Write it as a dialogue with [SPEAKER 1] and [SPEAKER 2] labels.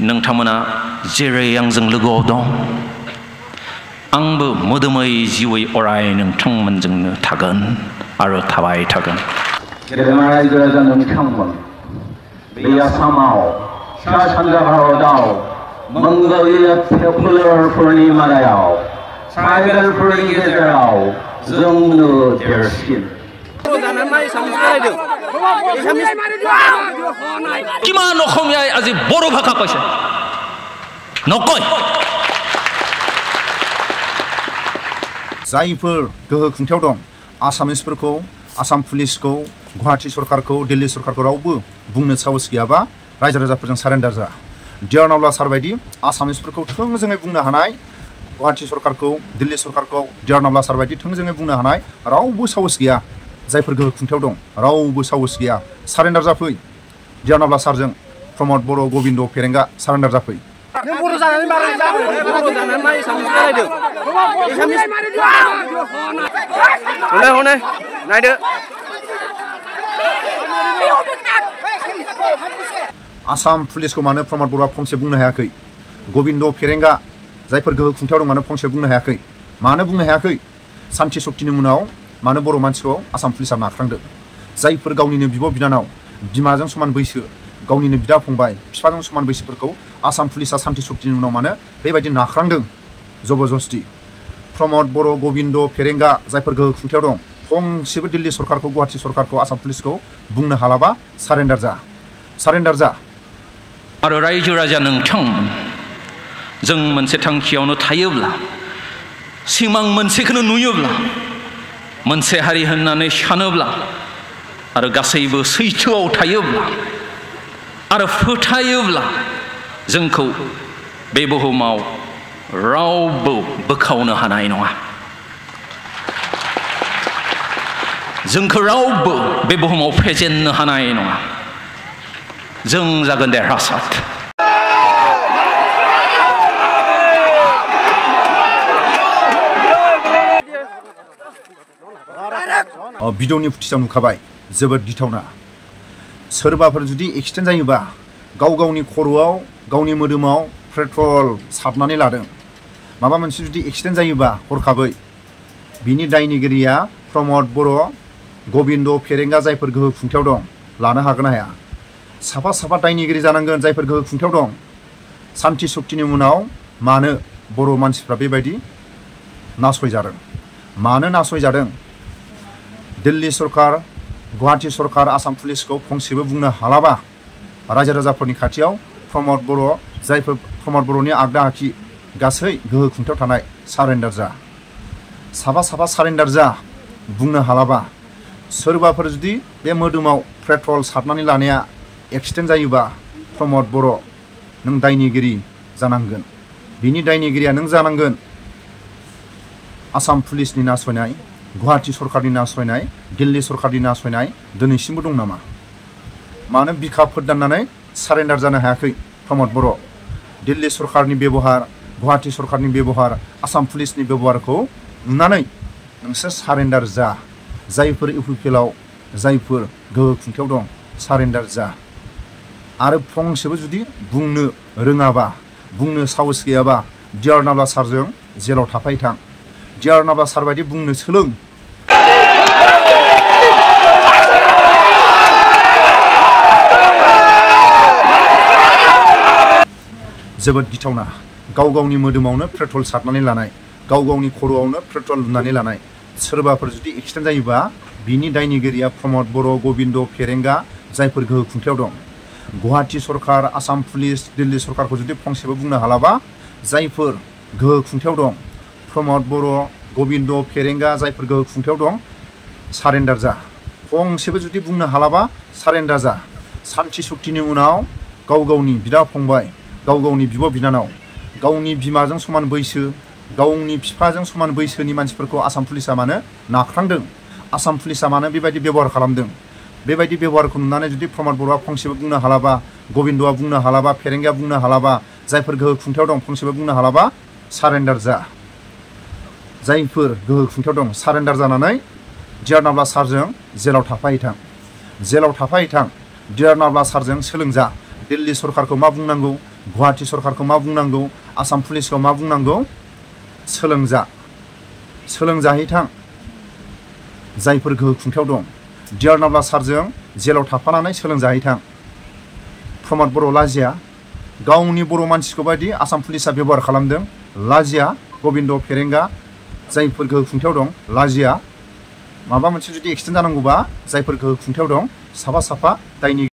[SPEAKER 1] नोंथांमोना जेरै आंजों लोगोआव दं आंबो मोदोमै जिउयै अराय नोंथांमोनजोंनो थागोन आरो थाबाय थागोन।
[SPEAKER 2] गेदेमा रायजो राजा नोंथांमोन बे आसामाव सा सानजा भारताव मंगलीय फोलेरफोरनि मादायाव ट्राइबेलफोरनि गेजेराव जोंनो देरसिन
[SPEAKER 1] किमान अखमियाय আজি बर' भाषा কৈছে नकय
[SPEAKER 3] जायफोर गोहो खुंथायाव दं आसामिसफोरखौ आसाम पुलिसखौ गुवाहाटी सरकारखौ दिल्ली सरकारखौ रावबो बुंनो साहस गैयाबा रायजो राजाफोरजों सारेन्डार जा। दक्टर नाब्ला सार बायदि आसामिसफोरखौ थोंजोङै बुंनो हानाय गुवाहाटी सरकारखौ दिल्ली सरकारखौ दक्टर नाब्ला सार बायदि थोंजोङै बुंनो हानाय रावबो साहस गैया। जायफोर गोहो खुंथायाव दं रावबो साहस गैया। सारेन्डार जाफै दक्टर नाब्ला सारजों प्रमद बर' गोविंद पेरेंगा सारेन्डार जाफै। आसाम पुलिसखौ मानो प्रमद बर'आ फंसे बुंनो हायाखै? गोविंद पेरेंगा जायफोर गोहो खुंथायाव दं मानो फंसे बुंनो हायाखै? मानो बुंनो हायाखै? सान्थि शक्तिनि उनाव मानो बर' मानसिखौ आसाम पुलिसा नाख्रांदों? जायफोर गावनिनो बिब' बिनानाव बिमाजों समान बैसो गावनिनो बिदा फंबाय बिफाजों समान बैसोफोरखौ आसाम पुलिसा सान्थि शक्तिनि उनाव मानो बेबायदि नाख्रांदों जबरदस्ति? प्रमद बर' गोविंद पेरेंगा जायफोर गोहो खुंथायाव दं फंसेबो दिल्ली सरकारखौ गुवाहाटी सरकारखौ आसाम पुलिसखौ बुंनो हालाबा सारेन्डार जा। सारेन्डार जा।
[SPEAKER 1] आरो रायजो राजा नोंथांमोन जों मोनसे थांखियावनो थायोब्ला सिमां मोनसेखौनो नुयोब्ला मोनसे हारि होननानै सानोब्ला आरो गासैबो सैथोआव थायोब्ला आरो फोथायोब्ला जोंखौ बे बुहुमाव रावबो बोखावनो हानाय नङा। जोंखौ रावबो बे बुहुमाव फेजेननो हानाय नङा। जों जागोन देरहासार।
[SPEAKER 3] भिडिअनि फुटेजाव नुखाबाय जोबोद गिथावना। सोरबाफोर जुदि एक्सिडेन्ट जायोबा गाव गावनि खर'आव गावनि मोदोमाव पेट्रल सारनानै लादों माबा मोनसे जुदि एक्सिडेन्ट जायोबा हरखाबै बिनि दायनिगिरिया प्रमद बर' गोविंद पेरेंगा जायफोर गोहो खुंथायाव दं लानो हागोन ना हाया? साफा साफा दायनिगिरि जानांगोन जायफोर गोहो खुंथायाव दं। सान्थि शक्तिनि उनाव मानो बर' मानसिफ्रा बेबायदि नासयजादों? मानो नासयजादों? दिल्ली सरकार गुवाहाटी सरकार आसाम पुलिसखौ फंसेबो बुंनो हालाबा रायजो राजाफोरनि खाथियाव प्रमद बर' जायफोर प्रमद बर'नि आगदा आखि गासै गोहो खुंथायाव थानाय सारेन्डार जा। साफा साफा सारेन्डार जा। बुंनो हालाबा सोरबाफोर जुदि बे मोदोमाव पेट्रल सारनानै लानाया एक्सिडेन्ट जायोबा प्रमद बर' नों दायनिगिरि जानांगोन। बिनि दायनिगिरिया नों जानांगोन। आसाम पुलिसनि नासयनाय गुवाहाटी सरकारनि नासयनाय दिल्ली सरकारनि नासयनाय दिनैसिमबो दं नामा? मानो बिखा फोरदाननानै सारेन्डार जानो हायाखै प्रमद बर'? दिल्ली सरकारनि बेबहार गुवाहाटी सरकारनि बेबहार आसाम पुलिसनि बेबहारखौ नुनानै नोंसोर सारेन्डार जा। जायफोर इउपिपिएलआव जायफोर गोहो खुंथायाव दं सारेन्डार जा। आरो फंसेबो जुदि बुंनो रोङाबा बुंनो साहस गैयाबा दक्टर नाब्ला सारजों जेलाव थाफाय थां। दक्टर नाब्ला सार बायदि बुंनो सोलों। जोबोद गिथावना। गाव गावनि मोदोमावनो पेट्रल सारनानै लानाय गाव गावनि खर'आवनो पेट्रल लुनानै लानाय। सोरबाफोर जुदि एक्सिडेन्ट जायोबा बिनि दायनिगिरिया प्रमद बर' गोविंद पेरेंगा जायफोर गोहो खुंथायाव दं। गुवाहाटी सरकार आसाम पुलिस दिल्ली सरकारखौ जुदि फंसेबो बुंनो हालाबा जायफोर गोहो खुंथायाव दं प्रमद बर' गोविंद पेरेंगा जायफोर गोहो खुंथायाव दं सारेन्डार जा। फंसेबो जुदि बुंनो हालाबा सारेन्डार जा। सान्थि शक्तिनि उनाव गाव गावनि बिदा फंबाय गाव गावनि बिब' बिनानाव गावनि बिमाजों समान बैसो गावनि बिफाजों समान बैसोनि मानसिफोरखौ आसाम पुलिसा मानो नाख्रांदों? आसाम पुलिसा मानो बेबायदि बेबहार खालामदों? बेबायदि बेबहारखौ नुनानै जुदि प्रमद बर'आ फंसेबो बुंनो हालाबा गोविन्दआ बुंनो हालाबा पेरेंगाया बुंनो हालाबा जायफोर गोहो खुंथायाव दं फंसेबो बुंनो हालाबा सारेन्डार जा। जायफोर गोहो खुंथायाव दं सारेन्डार जानानै दक्टर नाब्ला सारजों जेलाव थाफाहैथां। जेलाव थाफाहैथां। दक्टर नाब्ला सारजों सोलोंजा। दिल्ली सरकारखौ मा बुंनांगौ गुवाहाटी सरकारखौ मा बुंनांगौ, आसाम पुलिसखौ मा बुंनांगौ, सोलोंजाहैथां जायफोर गोहो खुंथायाव दं। डिआर नाब्ला सारजों जेलाव थाफानानै सोलोंजाहैथां। प्रमद बर' लाजिया, गावनि बर' मानसिखौ बायदि आसाम पुलिसा बेबहार खालामदों। लाजिया गबिन्द पेरेंगा जायफोर गोहो खुंथायाव दं, लाजिया। माबा मोनसे जुदि एक्सिडेन्ट जानांगौबा जायफोर गोहो खुंथायाव दं साफा साफा दायनि